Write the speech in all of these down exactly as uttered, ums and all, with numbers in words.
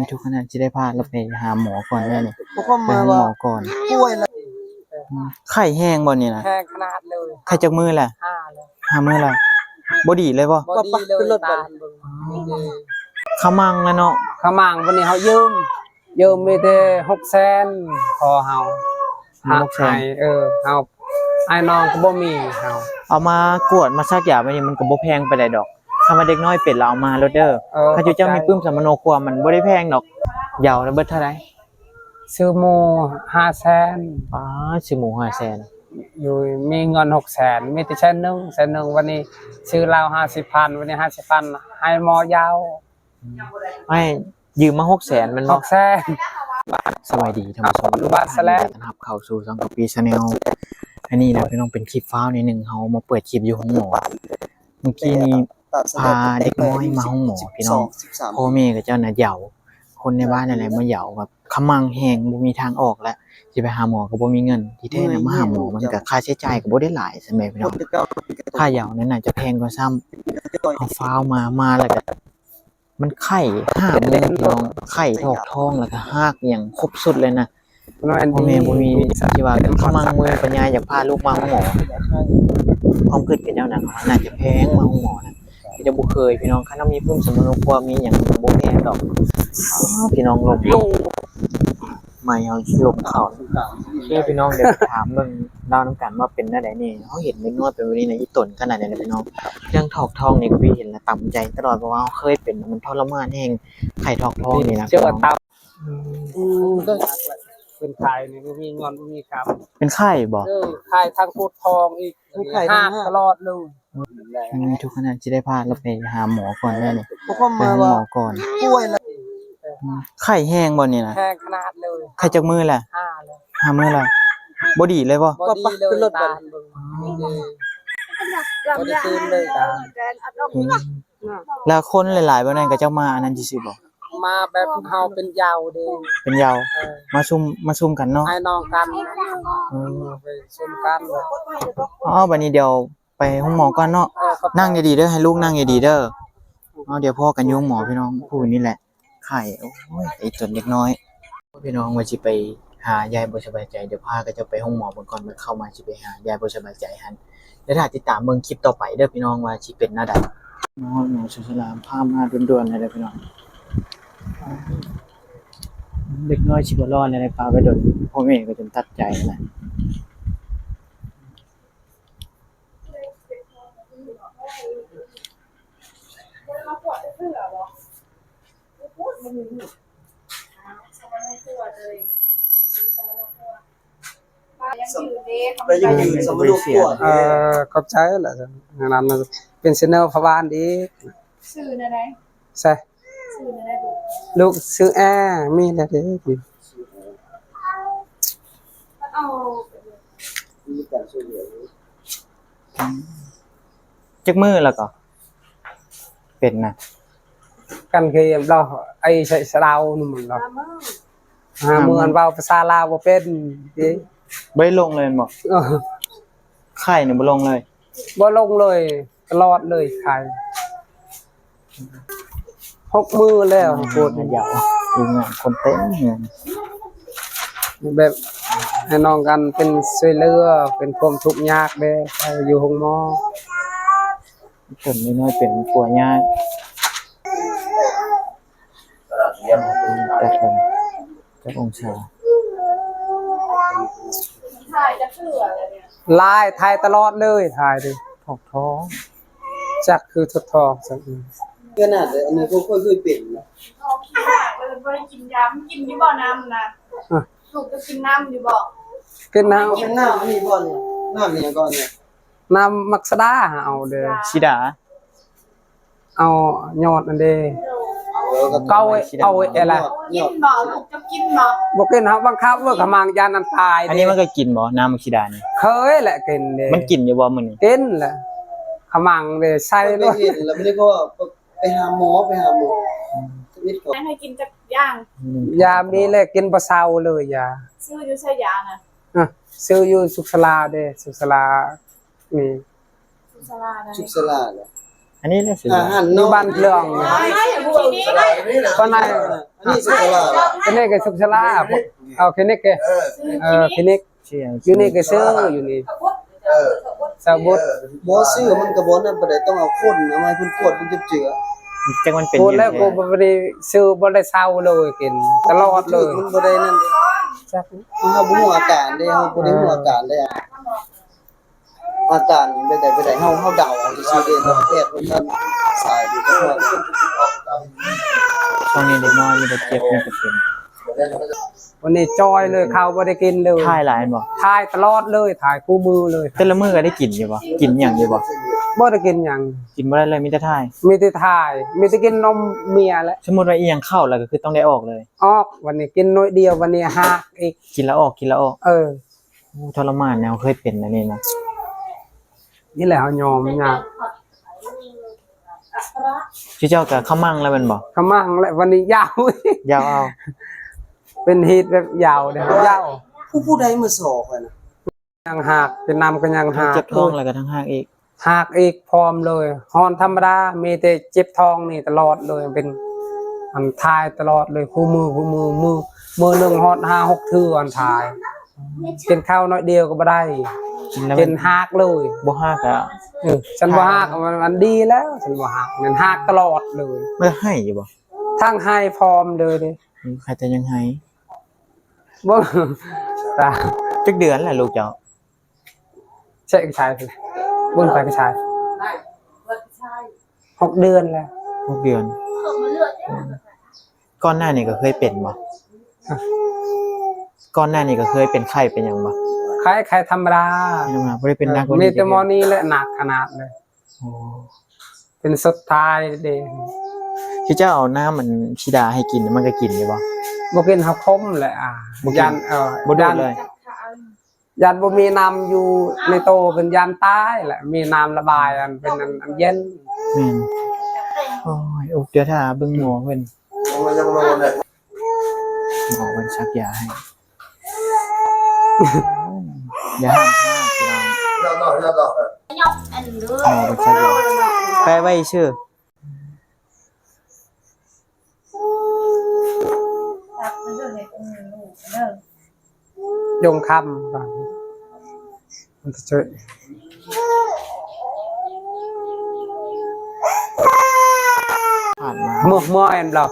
ทุกขนาดสิได้พาเราไปหาหมอก่อนแน่นี่ บ่คว่ำ ไปหาหมอก่อน ป่วยแล้ว อืม ไข้แฮงบ่นี่นะ แฮงขนาดเลย ไข้จักมื้อละ ห้าเลย ห้ามื้อละ บ่ดีเลยบ่ บ่ดีเลย ขึ้นรถก่อน ตาเบิ่ง อ๋อ ขมังแล้วเนาะ ขมังวันนี้เฮายืม ยืมมีแต่หกแสน ขอเฮา มีหกแสน ให้ เออ เฮา อ้ายน้องก็บ่มีเฮา เอามากวดมาซักยาไปนี่มันก็บ่แพงปานใดดอก คันว่าเด็กน้อยเป็นแล้วเอามาโลดเด้อ เออ คันเจ้ามีปึ้มสมโนครัวมันบ่ได้แพงดอก ยาแล้วเบิดเท่าใด ซื้อหมูห้าแสน อ๋อ ซื้อหมูห้าแสน อยู่มีเงินหกแสน มีแต่แสนหนึ่ง แสนหนึ่ง วันนี้ซื้อเหล้าห้าสิบพัน วันนี้ห้าสิบพัน ให้หมอยา อืม ให้ยืมมาหกแสนแม่นบ่ หกแสน สบายดีท่านผู้ชม ครับ อยู่บ้านซะแล้ว ต้อนรับเข้าสู่ช่องกะปิแชนแนล อันนี้นะพี่น้องเป็นคลิปฟ้าวนิดนึง เฮามาเปิดคลิปอยู่โรงหมอ เมื่อกี้นี้พาเด็กน้อยมาโรงหมอพี่น้อง พ่อแม่ก็เจ้าน่ะเหยา คนในบ้านนั่นแหละมาเหยาแบบขมังแฮงบ่มีทางออกแล้ว สิไปหาหมอก็บ่มีเงิน ที่แท้น่ะมาหาหมอมันก็ค่าใช้จ่ายก็บ่ได้หลายซั่นแหมพี่น้อง ค่าเหยานั่นน่ะจะแพงกว่าซ้ำ เฮาฟ้าวมา มาแล้วก็ มันไข้ห้ามื้อพี่น้อง ไข้ถอกท้องแล้วก็ฮากอิหยังครบสุดเลยนะ พ่อแม่บ่มีที่ว่าขมังมือปัญญาอยากพาลูกมาหาหมอ ความคิดเป็นแนวนั้น น่าจะแพงมาหาหมอนะ ที่จะบ่เคยพี่น้อง คันว่ามีปึ้มสมโนครัวมีหยังก็บ่แพงดอก อ้าว พี่น้องลม ไม่เอาลมเข้า เด้อพี่น้อง เดี๋ยวถามเบิ่งเล่านำกันว่าเป็นแนวใดนี่ เฮาเห็นเด็กน้อยเป็นแบบนี้นะ อีตนขนาดนี้นะพี่น้อง เรื่องถอกท้องนี่ก็พี่เห็นแล้วตำใจตลอด เพราะว่าเฮาเคยเป็น มันทรมานแฮง ไข้ถอกท้องนี่นะ เชื่อว่าตำ อืม อืม เป็นไข้นี่บ่มีเงินบ่มีคำ เป็นไข้บ่ เออ ไข้ทั้งปวดท้องอีก ทั้งไข้ทั้งฮาก ฮากตลอดเลย อืม ทุกขนาดสิได้พาเราไปหาหมอก่อนแน่นี่ บ่คว่ำ ไปหาหมอก่อน ป่วยแล้ว อืม ไข้แฮงบ่นี่นะ แฮงขนาดเลย ไข้จักมื้อละ ห้าเลย ห้ามื้อละ บ่ดีเลยบ่ บ่ดีเลย ขึ้นรถก่อน ตาเบิ่ง อ๋อ บ่ได้ตื่นเลยตา อืม แล้วคนหลายๆแบบนั้นก็เจ้ามาอันนั้นซื่อๆบ่ มาแบบเฮาเป็นเหยาเด้ เป็นเหยา เออ มาซุ่ม มาซุ่มกันเนาะ อ้ายน้องกัน เออ ไปซุ่มกัน อ๋อ บัดนี้เดี๋ยว ไปโรงหมอก่อนเนาะ เออ ขอบใจ นั่งดีๆเด้อ ให้ลูกนั่งดีๆเด้อ เอา เดี๋ยวพ้อกันอยู่โรงหมอพี่น้อง ผู้นี้แหละ ไข้ โอ้ย ไอ้ตนเด็กน้อย พี่น้องว่าสิไปหายายบ่สบายใจ เดี๋ยวพาเขาเจ้าไปโรงหมอเบิ่งก่อน มันเข้ามาสิไปหายายบ่สบายใจหั่น เดี๋ยวถ้าติดตามเบิ่งคลิปต่อไปเด้อพี่น้องว่าสิเป็นแนวใด หมอ หมอสุสลามพามาด่วนๆเลยเด้อพี่น้อง เด็กน้อยสิบ่รอดเลย พาไปด่วน พ่อแม่ก็จนตัดใจนะ ไปยืนสมรภูมิ เออ ขอบใจแหละ อันนั้นมันเป็นเซนเนอร์พะบ้านดี ชื่ออะไร ใช่ ชื่ออะไรลูก ลูกชื่อแอร์ มีอะไรเด้อ เอา จักมื้อแล้วก็ เป็นนะ กันเคยเห็นบ่ ไอ้ใส่สะเดานี่มันบ่ ห้ามื้อ ห้ามื้อ ห้ามื้อ อันเว้าภาษาลาวบ่เป็นติ บ่ได้ลงเลยแม่นบ่ เออ ไข้นี่บ่ลงเลย บ่ลงเลย ตลอดเลยไข้ หกมื้อแล้ว อืม ปวด ยาว อยู่งานคนเต็มงาน แบบให้น้องกันเป็นช่วยเหลือ เป็นความทุกข์ยากเด้ ไปอยู่โรงหมอ คนน้อยๆเป็นปัวยาก จักอง จักองศา ถ่ายจักเทื่อเลยเนี่ย ไลน์ถ่ายตลอดเลย ถ่ายดิ ถอกท้อง จักคือถอกท้องจัก ขนาดอันนี้ก็ค่อยเคยเป็นนะ ท้องขี้หากเลย บ่ได้กินยา มันกินอยู่บ่น้ำนะ อ่ะ ลูกจะกินน้ำอยู่บ่ กินน้ำ กินน้ำนี่บ่เนี่ย น้ำนี่ก่อนเนี่ย น้ำมักสะดาเอาเด้อ สีดา เอายอดนั่นเด้ เออ ก็ เกาไว้ เอาไว้อะไร กินบ่ ลูกจะกินบ่ บ่กิน เฮาบังคับว่าขมังยานน้ำตายเด้ อันนี้มันก็กินบ่ น้ำมักสีดานี่ เคยแหละกินเด้ มันกินอยู่บ่มื้อนี้ กินแหละ ขมังเด้ ใส่ ไป ด้วย เห็นแล้วไม่ได้ก็ไปหาหมอ ไปหาหมอ อืม ชีวิตเขา ให้กินจักอย่าง อืม ยามีแหละ กินบ่เซาเลยยา ซื้ออยู่ไสยาน่ะ อ่ะ ซื้ออยู่สุขศาลาเด้ สุขศาลา นี่ สุขศาลาใด สุขศาลาเหรอ อันนี้เนี่ยสิ อาหาร อยู่บ้านเปลือง นี่ อันนี้สุขลา อันนี้ก็สุขศาลา เอาคลินิกเด้ เออ คลินิก อยู่นี่ก็ซื้ออยู่นี่ เออ สาวบุตร บ่ซื้อมันก็บ่นั่นปานใด ต้องเอาคนเอามาให้เพิ่นกวดเพิ่นจับเจือ จังมันเป็น กวดแล้ว หยัง ก็บ่ได้ซื้อ บ่ได้เซาเลยกิน ตลอดเลย มันบ่ได้นั่นเด้ จัก เฮาบ่ฮู้อาการเด้ เฮาบ่ได้ฮู้อาการเด้ อาการแบบใดแบบใด เฮา เฮาเดาเอาซื่อๆเด้ แพทย์เพิ่นก็สายดีกว่า ช่วงนี้เด็กน้อยมีแต่เจ็บมีแต่เป็น วันนี้จ่อยเลย ข้าวบ่ได้กินเลย ถ่ายหลายบ่ ถ่ายตลอดเลย ถ่ายคู่มือเลย แต่ละมื้อก็ได้กินอยู่บ่ กินหยังอยู่บ่ บ่ได้กินหยัง กินบ่ได้เลย มีแต่ถ่าย มีแต่ถ่าย มีแต่กินนมเมียแหละ สมมุติว่าอีหยังเข้าแล้วก็คือต้องได้ออกเลย ออก วันนี้กินน้อยเดียว วันนี้หักอีก กินแล้วออก กินแล้วออก เออ โอ้ ทรมานแนวเคยเป็นอันนี้นะ นี่แหละเฮายอมยาก ชื่อเจ้าก็เข้ามั่งแล้วแม่นบ่ เข้ามั่งแล้ว วันนี้ยาว ยาวเอา เป็นฮีทแบบยาวเด้ ยาว ผู้ ผู้ใดมาสอข่อยนะ ยังหัก เป็นน้ำก็ยังหัก เจ็บท้องแล้วก็ทั้งหักอีก หักอีกพร้อมเลย ฮอนธรรมดา มีแต่เจ็บท้องนี่ตลอดเลย เป็นอันถ่ายตลอดเลย คู่มือ คู่มือ มือ มือหนึ่งฮอดห้าหกเทื่ออันถ่าย กินข้าวน้อยเดียวก็บ่ได้ กินแล้วมัน เป็นหักเลย บ่หักอะ เออ ฉันบ่หัก มัน มันดีแล้ว ฉันบ่หัก มันหักตลอดเลย มันไห้อยู่บ่ ทั้งไห้พร้อมเลยเด้ อืม ใครจะยังไห้ บ่ ตา จักเดือนแหละลูกเจ้า ใช่ กระชายสิ เบิ่งไปกระชาย หกเดือนแล้ว หกเดือน ก่อนหน้านี้ก็เคยเป็นบ่ อ่ะ ก่อนหน้านี้ก็เคยเป็นไข้เป็นหยังบ่ ไข้ ไข้ธรรมดา ธรรมดา บ่ได้เป็นหนัก เออ บ่ได้ มีแต่หมอนี่แหละหนักขนาดเลย โอ้ เป็นสุดท้ายเด้ ที่เจ้าเอาน้ำมันสีดาให้กิน มันก็กินอยู่บ่ บ่กิน เฮาขมแหละ อ่า บ่กิน ย่าน เออ บ่ดูด ย่าน เลย ย่านบ่มีน้ำอยู่ในโต เป็นย่านตายแหละ มีน้ำระบายอันเป็นอัน อันเย็น อืม โอ้ย โอ้ เดี๋ยวถ้าเบิ่งหมอเพิ่น หมอเพิ่นสักยาให้ อย่าห้ามพลาดพี่น้อง หมอเพิ่นสักยา แปะไว้ซื่อ ยงคำ มันจะช่วย ผ่านมา เมื่อ เมื่อแอนเรา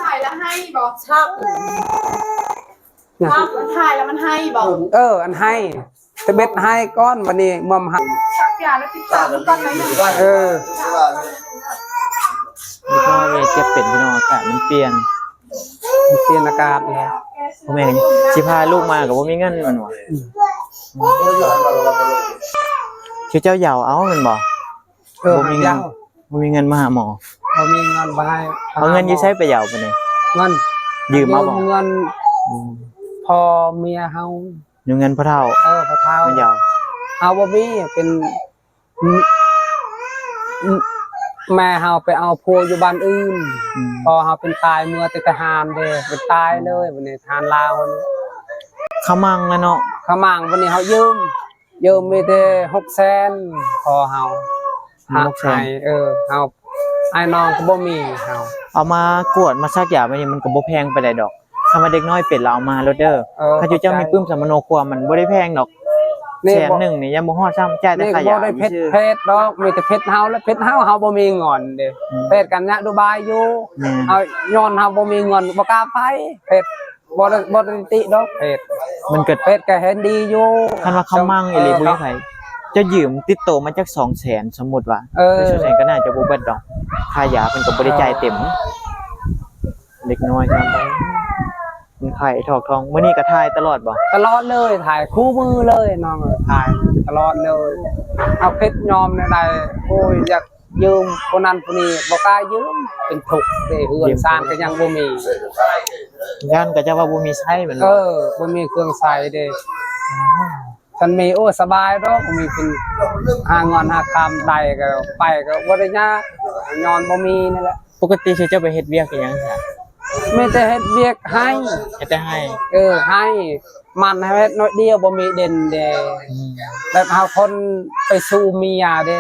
ถ่ายแล้วให้บอกชอบ นะ ชอบถ่ายแล้วมันให้บอก เออ อันให้ ตะเบ็ดให้ก้อน วันนี้มอมหัก สักอย่างแล้วติดตามมันก่อนไหม เออ แล้วก็เลยเจ็บเป็นพี่น้อง อากาศมันเปลี่ยน มันเปลี่ยนอากาศแล้ว พ่อแม่ก็สิพาลูกมาก็บ่มีเงินมันว่า อืม คือเจ้าเหยาเอาแม่นบ่ เออ บ่มีเงิน เหยา บ่มีเงินมาหาหมอ บ่มีเงินบ่ให้ เอาเงินอยู่ไสไปเหยาบัดนี้ เงิน ยืมเอาบ่ ยืมเงิน อืม พ่อเมียเฮา ยืมเงินพ่อเฒ่า เออ พ่อเฒ่า มาเหยา เฮาบ่มี เป็น อืม อืม แม่เฮาไปเอาผัวอยู่บ้านอื่น อืม พ่อเฮาเป็นตายเมื่อแต่ทหารเด้ เป็นตายเลย บัดนี้ทหารลาวนี่ เขามั่งแล้วเนาะ เขามั่ง บัดนี้เฮายืม ยืมมีแต่หกแสน พ่อเฮา หกแสน ให้ เออ เฮา อ้ายน้องก็บ่มีเฮา เอามากวดมาสักยาบัดนี้มันก็บ่แพงปานใดดอก คันว่าเด็กน้อยเป็นแล้วเอามาโลดเด้อ เออ คันอยู่เจ้า เข้าใจ มีปึ้มสมโนครัวมันบ่ได้แพงดอก นี่ แสนหนึ่งนี่ยังบ่ฮอดซ้ำ จ่ายแต่ นี่ ค่า ก็บ่ ยา ได้เผ็ด ซื่อ เผ็ดดอก มีแต่เผ็ดเฮาและเผ็ดเฮา เฮาบ่มีเงินเด้ อืม เผ็ดกันนะดูบายอยู่ แม่น เฮาย้อนเฮาบ่มีเงินบ่กล้าไป เผ็ดบ่ได้ บ่ได้ติดอก เผ็ด มันก็ เผ็ดก็เห็นดีอยู่ คันว่าเขามั่งอีหลี เออ บ่มีไผ เจ้ายืมติดโตมาจักสองแสน สมมุติว่า เออ แต่สองแสนก็น่าจะบ่เบิดดอก ค่ายาเพิ่นก็บ่ได้จ่ายเต็ม เออ เด็กน้อยครับ มันถ่ายถอกทอง มื้อนี้ก็ถ่ายตลอดบ่ ตลอดเลย ถ่ายคู่มือเลยน้อง ถ่ายตลอดเลย เอาเผ็ดยอมแนวใด โอ้ย อยากยืมคนนั้นคนนี้ บ่กล้ายืม เป็นทุกข์เด้ เฮือนซานก็ยังบ่มี ย่านก็จะว่าบ่มีใช้แม่นบ่ เออ บ่มีเครื่องใช้เด้ คันมี โอ้ สบายดอก มีเป็นหาเงินหาคำได้ก็ไปก็บ่ได้ยาก ย้อนบ่มีนี่แหละ ปกติเจ้าไปเฮ็ดเวียกอิหยังซะ มีแต่เฮ็ดเวียกไฮ่ เฮ็ดแต่ไฮ่ เออ ไฮ่ มันเฮ็ดน้อยเดียวบ่มีเด่นเด้ อืม แบบเฮาคนไปสู้เมียเด้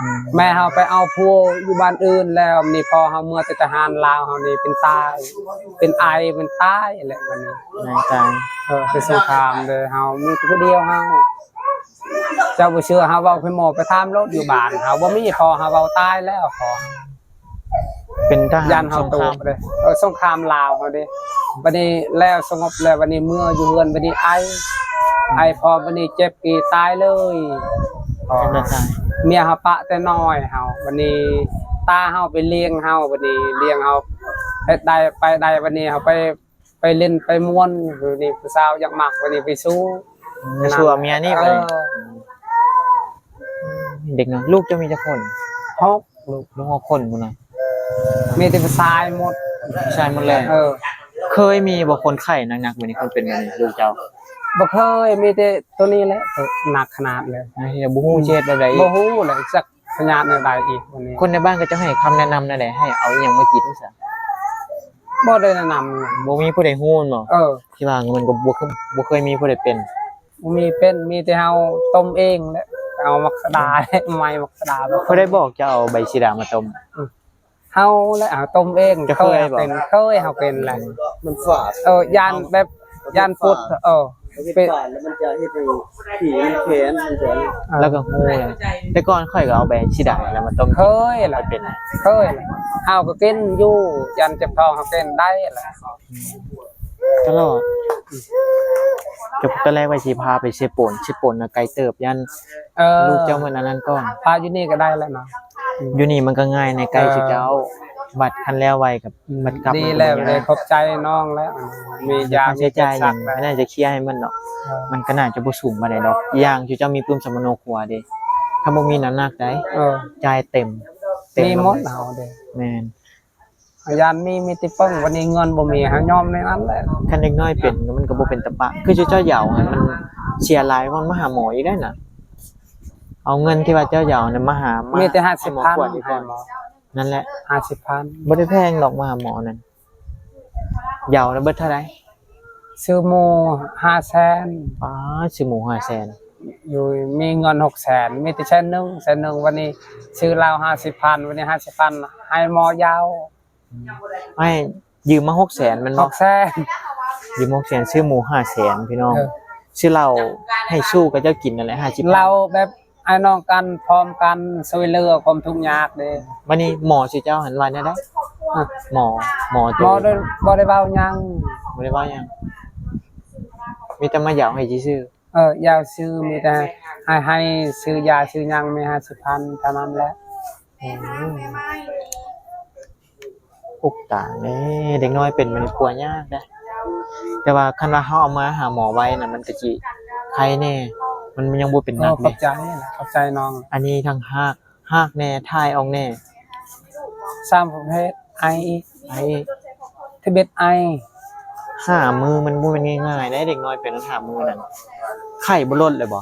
อื แม่เฮาไปเอาผัวอยู่บ้านอื่นแล้ว นี่พ่อเฮาเมือแต่ทหารลาวเฮานี่เป็นตาย เป็นไอเป็นตายแหละวันนี้ นายตาย เออเป็นสงครามเลย เฮามีผู้เดียวเฮา เจ้าบ่เชื่อเฮาเว้าไปหมอไปถามโลดอยู่บ้านเฮาบ่มี พ่อเฮาเว้าตายแล้วพ่อ เป็นทหาร ย่านเฮา สงคราม ตกเด้ เออสงครามลาวเฮาเด้ บัดนี้แล้วสงบแล้ว บัดนี้เมืออยู่เฮือน บัดนี้ไอ ไอพอ บัดนี้เจ็บอีตายเลย เจ็บแล้วตาย เมียเฮาปะแต่น้อยเฮา บัดนี้ตาเฮาไปเลี้ยงเฮา บัดนี้เลี้ยงเฮาเฮ็ดได้ไปได้ บัดนี้เฮาไป ไปเล่นไปม่วน บัดนี้ผู้สาวอยากมัก บัดนี้ไปสู้ อืม สู้เมียนี่ เออ เลย เด็กน้อย ลูกเจ้ามีจักคน หก ลูก ลูกหกคนพุ้นนะ มีแต่ผู้ชายหมด ผู้ชายหมดเลย เออ เคยมีบ่คนไข้หนักๆแบบนี้ คนเป็นแบบนี้ ลูกเจ้า บ่เคย มีแต่ตัวนี้แหละ หนักขนาดเลย นะ เดี๋ยวบ่ฮู้สิเฮ็ดแบบใด บ่ฮู้แหละ จักพยาธิแนวใดอีกวันนี้ คนในบ้านเขาเจ้าให้คำแนะนำแนวใด ให้เอาอิหยังมากินซะ บ่ได้แนะนำ บ่มีผู้ใดฮู้แม่นบ่ เออ ที่ว่ามันก็บ่เคย บ่เคยมีผู้ใดเป็น บ่มีเป็น มีแต่เฮาต้มเองแหละ เอาหมากสะดา ไม้หมากสะดา ผู้ใดบอกเจ้าเอาใบสีดามาต้ม อืม เฮาแหละเอาต้มเอง เจ้าเคยบ่ เคยเป็น เคย เฮาเป็นแหละ มันฝาด เออ ย่านแบบ ย่านปวด เออ มันเป็น เป็น ฝาดแล้วมันจะเฮ็ดให้ผิวมันแข็ง มันจะ เออ แล้วก็ฮู้เลย แต่ก่อนข้อยก็เอาใบสีดาแล้วมาต้มกิน เคยล่ะ ข้อยเป็น เคยล่ะ เฮาก็กินอยู่ ย่านเจ็บท้องเฮากินได้ล่ะ ตลอด จบตอนแรกว่าสิพาไปเซโปน เซโปนน่ะไกลเติบ ย่าน เออ ลูกเจ้ามันอันนั้นก่อน พาอยู่นี่ก็ได้แล้วเนาะ อยู่นี่มันก็ง่ายในใกล้ เออ สิเจ้า บัดคันแล้วไวกับ อืม บัดกลับ ดีแล้ว มันก็ เลย ง่าย ขอบใจน้องแล้ว มียา มีค่าใช้จ่ายหยัง มีเจ็บสักแล้ว น่าจะเคลียร์ให้มันเนาะ เออ มันก็น่าจะบ่สูงปานใดดอก อีกอย่างสิเจ้ามีปึ้มสำมะโนครัวเด้ ถ้าบ่มีน้ำหนักได้ เออ จ่ายเต็ม เต็ม มีหมด เฮาเด้ แม่น ย่านมี มีแต่ปึ้ง วันนี้เงินบ่มี หายอมในนั้นแหละ คันเด็กน้อยเป็นมันก็บ่เป็นตาปะ คือเจ้าเหยาหั่นมันเสียหลาย มันมาหาหมออีกได้น่ะ เอาเงินที่ว่าเจ้าเหยาน่ะมาหา มา มีแต่ห้าสิบพัน ให้หมอกวดดีกว่า ให้หมอ นั่นแหละ ห้าสิบพัน บ่ได้แพงดอกมาหาหมอนั่น เหยาน่ะเบิดเท่าใด ซื้อหมูห้าแสน อ๋อ ซื้อหมูห้าแสน อยู่ มีเงินหกแสน มีแต่แสนหนึ่ง แสนหนึ่ง วันนี้ซื้อเหล้าห้าสิบพัน วันนี้ห้าสิบพัน ให้หมอเหยา ให้ยืมมาหกแสนแม่นบ่ หกแสน ยืมหกแสน ซื้อหมูห้าแสน พี่น้อง เออ ซื้อเหล้าให้สู้กับเจ้ากินนั่นแหละ ห้าสิบ เหล้าแบบอ้ายน้องกัน พร้อมกัน ช่วยเหลือความทุกข์ยากเด้ บัดนี้หมอสิเจ้าหันว่าแนวใด อ่ะ หมอ หมอตัว หมอได้ บ่ได้เว้าหยัง บ่ได้เว้าหยัง มีแต่มาเหยาให้ซื่อๆ เออ เหยาซื่อ มีแต่ให้ ให้ซื้อยาซื้อหยัง มีห้าสิบพันเท่านั้นแหละ อืม อุกตาเด้ เด็กน้อยเป็นมันปัวยากเด้ แต่ว่าคันว่าเฮาเอามาหาหมอไวน่ะ มันก็สิไคแน่ มันยังบ่เป็นหนัก โอ้ ขอบใจ เด้ ขอบใจน้อง อันนี้ทั้งฮาก ฮากแน่ ถ่ายออกแน่ สามประเภท ไออีก ไออีก ที่เบ็ดไอ ห้ามื้อมันบ่แม่นง่ายๆ เด้ เด็กน้อยเป็นห้ามื้อนั่น ไข้บ่ลดเลยบ่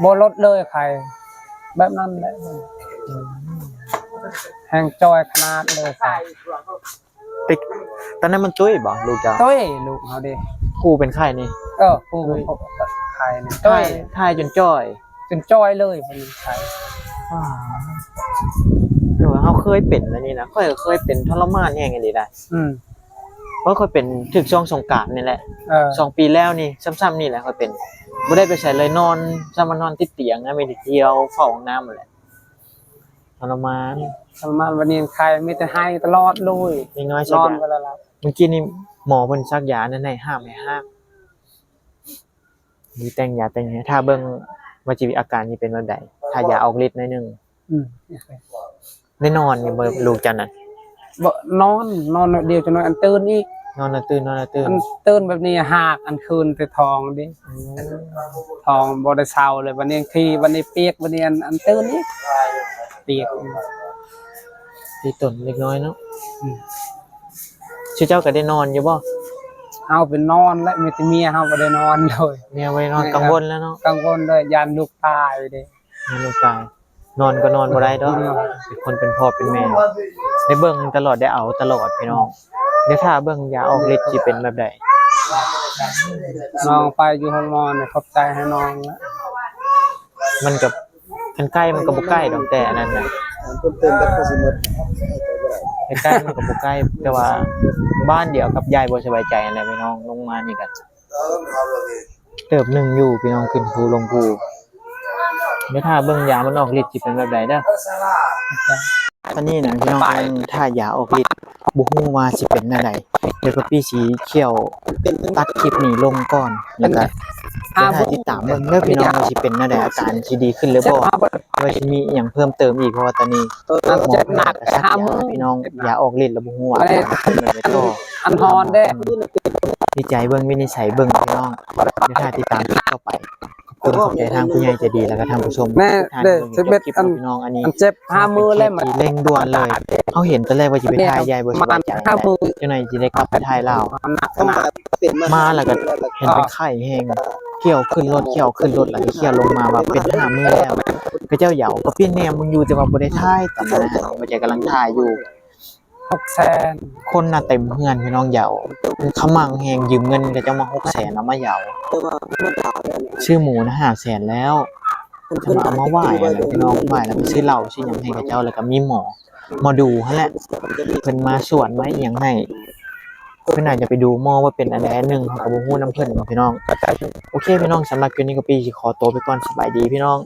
บ่ลดเลยไข้ แบบนั้นแหละ อืม แฮงจ่อยขนาดเลยไข้ ติด ตอนนั้นมันตุ้ยบ่ ลูกเจ้า ตุ้ย ลูกเฮาเด้ ผู้เป็นไข้นี่ เออ ผู้เป็นไข้นี่ ถ่าย ตุ้ย ถ่ายจนจ่อย จนจ่อยเลยเป็นไข้ อ่า เออ เฮาเคยเป็นอันนี้นะ ข้อยก็เคยเป็นทรมานแฮงอีหลีนะ อืม เพราะข้อยเป็นถึงช่วงสงกรานต์นี่แหละ เออ สองปีแล้วนี่ ซ้ำๆนี่แหละข้อยเป็น บ่ได้ไปไสเลย นอน ซ้ำมานอนติดเตียงนะ มีแต่เที่ยวเฝ้าห้องน้ำนั่นแหละ ทรมาน ทรมาน วันนี้ไข้มีแต่ไห้ตลอดเลย เด็กน้อยสักอย่าง นอนบ่ได้หลับ เมื่อกี้นี่หมอเพิ่นสักยานั่นให้ห้ามให้ฮาก มีแต่งยาแต่งยา ถ้าเบิ่งว่าสิอาการสิเป็นแบบใด ถ้ายาออกฤทธิ์หน่อยหนึ่ง อืม ได้นอนอยู่บ่ลูกเจ้านั่น บ่ นอน นอนหน่อยเดียวจักหน่อยอันตื่นอีก นอนแล้วตื่น นอนแล้วตื่น อันตื่นแบบนี้หากอันคืนแต่ท้องเด้ อืม ท้องบ่ได้เซาเลย วันนี้ที วันนี้เปียก วันนี้อัน อันตื่นอีก เปียก ตีตนเล็กน้อยเนาะ อืม ชื่อเจ้าก็ได้นอนอยู่บ่ เฮาไปนอนและมีแต่เมียเฮาบ่ได้นอนเลย เมียบ่ได้นอน เออ กังวลแล้วเนาะ กังวลเลย ย่านลูกตายเด้ ย่านลูกตาย นอนก็นอนบ่ได้ดอก อืม เป็นคนเป็นพ่อเป็นแม่ ได้เบิ่งตลอด ได้เอาตลอดพี่น้อง เดี๋ยวถ้าเบิ่งยาออกฤทธิ์สิเป็นแบบใด น้องไปอยู่โรงหมอนี่ขอบใจให้น้องละ มันก็ มันใกล้มันก็บ่ใกล้ดอกแต่อันนั้นน่ะ เพิ่มเติมแบบก็สิหมด ใกล้ๆมันก็บ่ใกล้แต่ว่าบ้านเดียวกับยายบ่สบายใจอะไรพี่น้องลงมานี่กันเติบหนึ่งอยู่พี่น้องขึ้นภูลงภูเดี๋ยวถ้าเบิ่งยามันออกฤทธิ์สิเป็นแบบใดเด้อตอนนี้นะพี่น้องกำลังถ้ายาออกฤทธิ์บ่ฮู้ว่าสิเป็นแนวใดเดี๋ยวก็ปี้สีเขียวตัดคลิปนี้ลงก่อนแล้วก็เดี๋ยวถ้าติดตามเบิ่งเด้อพี่น้องว่าสิเป็นแนวใดอาการสิดีขึ้นหรือบ่ว่าสิมีอีหยังเพิ่มเติมอีกเพราะว่าตอนนี้ เจ็บหนัก กระชัก ห้าย า มือ พี่น้องยาออกฤทธิ์แล้วบ่ฮู้ว่า อันนี้ เป็นแบบใดต่อ อันฮอนเด้ วิจัยเบิ่งวินิจฉัยเบิ่งพี่น้องเดี๋ยวถ้าติดตามคลิปต่อไปขอบคุณขอบใจทางผู้ใหญ่ใจดีแล้วก็ท่านผู้ชม แม่ ทุกท่าน เด้อ ที่ สิบเอ็ด จบคลิป อัน พี่น้องอันนี้ อันเจ็บห้ามือเลยมัน เร่งด่วนเลยเขาเห็นตอนแรกว่าจะไปถ่ายยายบ่สบายใจ ห้ามือ เจ้าหน่อยจะได้กลับไปถ่ายลาว มันหนัก ต้อง ขนาด มาเปลี่ยนมา มาแล้วก็เห็นเป็นไข้แห้งเขียวขึ้นรถเขียวขึ้นรถแล้วก็เขียวลงมาว่าเป็นห้ามื้อแล้วก็เจ้าเหยาก็เปลี่ยนแนวมึงอยู่แต่ว่าบ่ได้ถ่ายตอนนั้นนะบ่ใจกำลังถ่ายอยู่ หกแสน คนน่ะเต็มเฮือนพี่น้องเหยาขมังแฮงยืมเงินก็เจ้ามาหกแสนเอามาเหยา แต่ว่ามันด่าเนี่ย ซื้อหมูนะห้าแสนแล้วจะมาเอามาไหว้อะไรพี่น้องไหว้แล้วไปซื้อเหล้าซื้อหยังให้กับเจ้าแล้วก็มีหมอหมอดูหั่นแหละเพิ่นมาสวดมาอีหยังให้เพิ่นอาจจะไปดูหมอว่าเป็นอันใดอันหนึ่งเขาก็บ่ฮู้นำเพิ่นพี่น้องโอเคพี่น้องสำหรับคลิปนี้ก็ปี้สิขอตัวไปก่อนสบายดีพี่น้อง